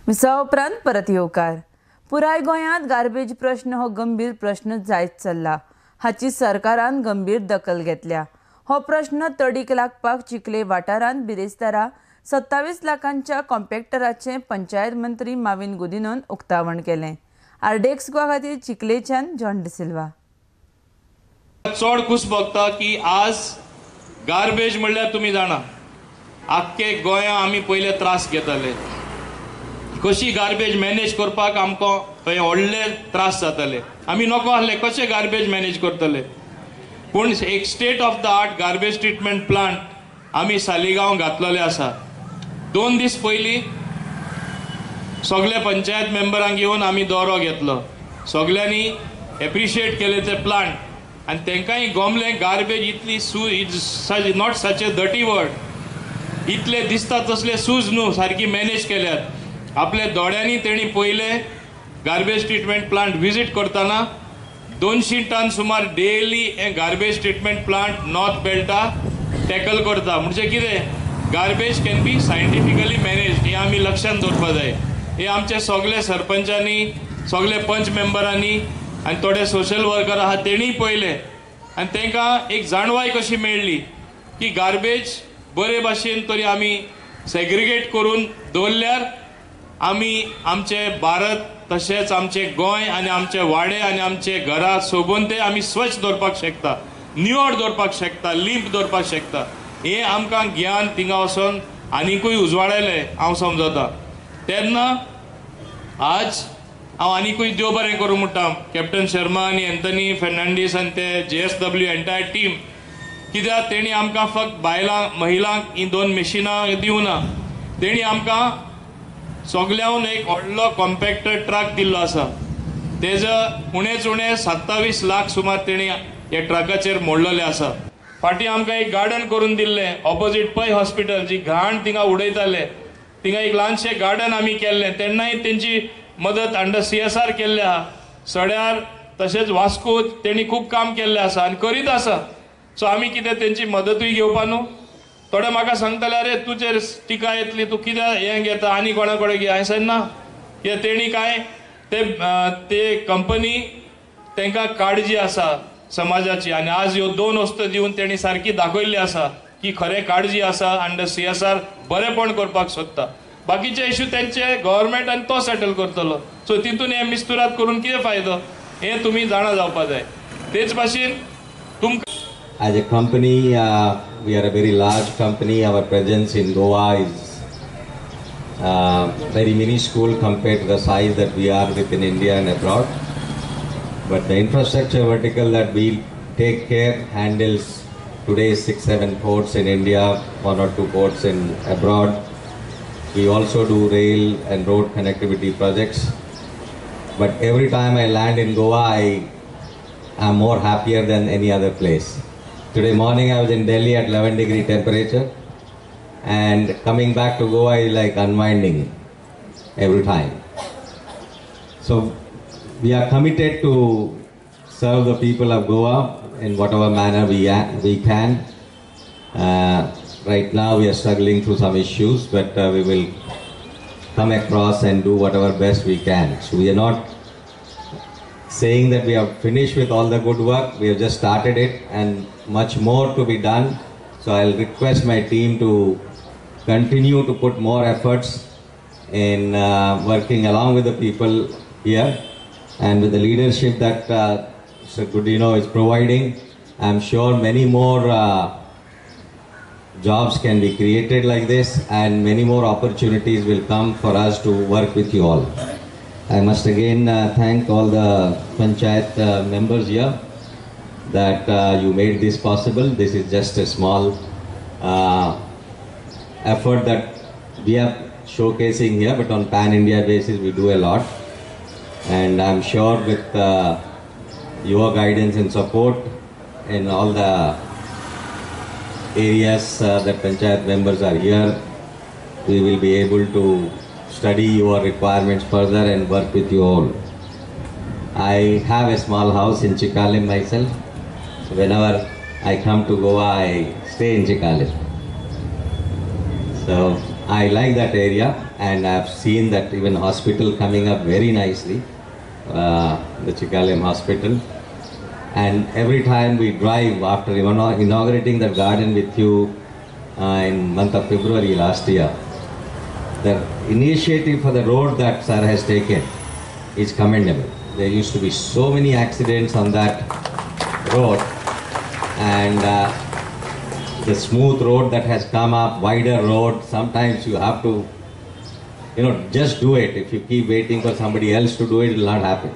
विसवा उपरांत परत येवकार. पुराय गोंयांत गार्बेज प्रश्न हो गंभीर प्रश्न जायत चल्ला. हाची सरकारान गंभीर दखल घेतल्या. हो प्रश्न तडीक लागपाक चिखले वाठारांत बिरेस्तारा 27 लाखांच्या कॉम्पॅक्टराचें पंचायत मंत्री माविन गुदिन्होन उक्तावण केलें. आरडीएक्स गोवा खातीर चिखलेच्यान जॉन डिसिल्वा. चड खूश भोगता की आज गार्बेज म्हणल्यार तुमी जाणा आख्खे गोंया आमी पयले त्रास घेताले. कशी गार्बेज मॅनेज करपाक आमकां थंय व्हडले त्रास जाताले. आमी नको आहले कशें गार्बेज मॅनेज करतले. पूण एक state of the art garbage treatment plant आमी सालिगांव घातलेले आसा. 2 दीस पयलीं सगळे पंचायत मेंबरांक घेवन आमी दौरो घेतलो. सगळ्यांनी एप्रिशिएट केले ते प्लांट आनी तांकांय गोमलें गार्बेज इतली is not such a dirty word, इतले दिसता तसले सूज न्हू, सारकी मॅनेज केल्यात. आपल्या दोळ्यांनी तेणी पयले गार्बेज ट्रिटमेंट प्लांट विजीट करतना 200 टन सुमार डेली हें garbage treatment plant north बेल्टा tackle करता. म्हणजे कितें, garbage can be scientifically manage, हें आमी लक्षांत दवरपा जाय. हे आमचे सगळे सरपंचांनी, सगळे पंच मेंबरांनी आनी थोडे सोशल वर्कर आहा तेणीय पळयलें आनी तांकां एक जाणवाय कशी मेळ्ळी की गार्बेज बरे भाशेन तरी आमी सेग्रिगेट करून दवरल्यार आमी आमचे भारत तशेंच आमचे गोंय आनी आमचे वाडे आनी आमचे घरां सोबून ते आमी स्वच्छ दवरपाक शकता, निवळ दवरपाक शकता, लिंप दवरपाक शकता. हें आमकां ज्ञान थिंगा वचोन आनिकूय उजवाडायलें हांव समजता. तेन्ना आज हांव आनिकूय देव बरें करूं म्हणटा कॅप्टन शर्मा आनी एंथनी फेर्नांडीस आनी ते JSW entire team, कित्याक तेणी आमकां फक्त बायलांक महिलांक हीं 2 मशिनां दिवना, तेणी आमकां सगळ्यान एक व्हडलो कॉम्पॅक्टर ट्रक दिल्लो आसा. तेजो उणेच उणें 27 लाख सुमार तेणी ह्या ट्रकाचेर मोडलेले आसा. फाटीं आमकां एक गार्डन करून दिल्लें ऑपोजीट पै हॉस्पिटल, जी घाण थिंगा उडयताले थिंगा एक ल्हानशें गार्डन आमी केल्लें. तेन्नाय तेंची मदत अंडर CSR केल्लें आहा. सड्यार तशेंच वास्को तेणी खूब काम केल्लें आसा आनी करीत आसा. सो आमी कितें तेंची मदतूय घेवपा न्हू. थोडे म्हाका सांगताले अरे तुजेर टिका येतली, तूं कित्याक हें घेता आनी कोणा कडेन घे. हांवें सांगलें ना, कित्याक तेणी कांय ते कंपनी तांकां काळजी आसा समाजाची आनी आज ह्यो 2 वस्तू दिवन तेणी सारकी दाखयल्ली आसा की खरें काळजी आसा अंडर CSR बरेंपण करपाक सोदता. बाकीचे इश्यू तेंचे गव्हर्मेंट आनी तो सेटल करतलो. सो तितून हे मिस्तुरात करून कितें फायदो हें तुमी जाणा जावपा जाय. तेच भाशेन तुमकां As a company, we are a very large company. Our presence in Goa is very minuscule compared to the size that we are within India and abroad. But the infrastructure vertical that we take care handles today 6-7 ports in India, 1 or 2 ports in abroad. We also do rail and road connectivity projects. But every time I land in Goa, I am more happier than any other place. Today morning I was in Delhi at 11 degree temperature, and coming back to Goa is like unwinding every time. So we are committed to serve the people of Goa in whatever manner we can. Right now we are struggling through some issues, but we will come across and do whatever best we can. So we are not saying that we have finished with all the good work. We have just started it and much more to be done. So I'll request my team to continue to put more efforts in working along with the people here and with the leadership that Sir Godinho is providing. I'm sure many more jobs can be created like this and many more opportunities will come for us to work with you all. I must again thank all the panchayat members here that you made this possible. This is just a small effort that we are showcasing here, but on pan-India basis we do a lot. And I'm sure with your guidance and support in all the areas that panchayat members are here, we will be able to study your requirements further and work with you all. I have a small house in Chicalim myself, so whenever I come to Goa, I stay in Chicalim. So I like that area, and I've seen that even hospital coming up very nicely, the Chicalim Hospital. And every time we drive after inaugurating the garden with you in month of February last year, the initiative for the road that sir has taken is commendable. There used to be so many accidents on that road, and the smooth road that has come up, wider road, sometimes you have to, just do it. If you keep waiting for somebody else to do it, it will not happen.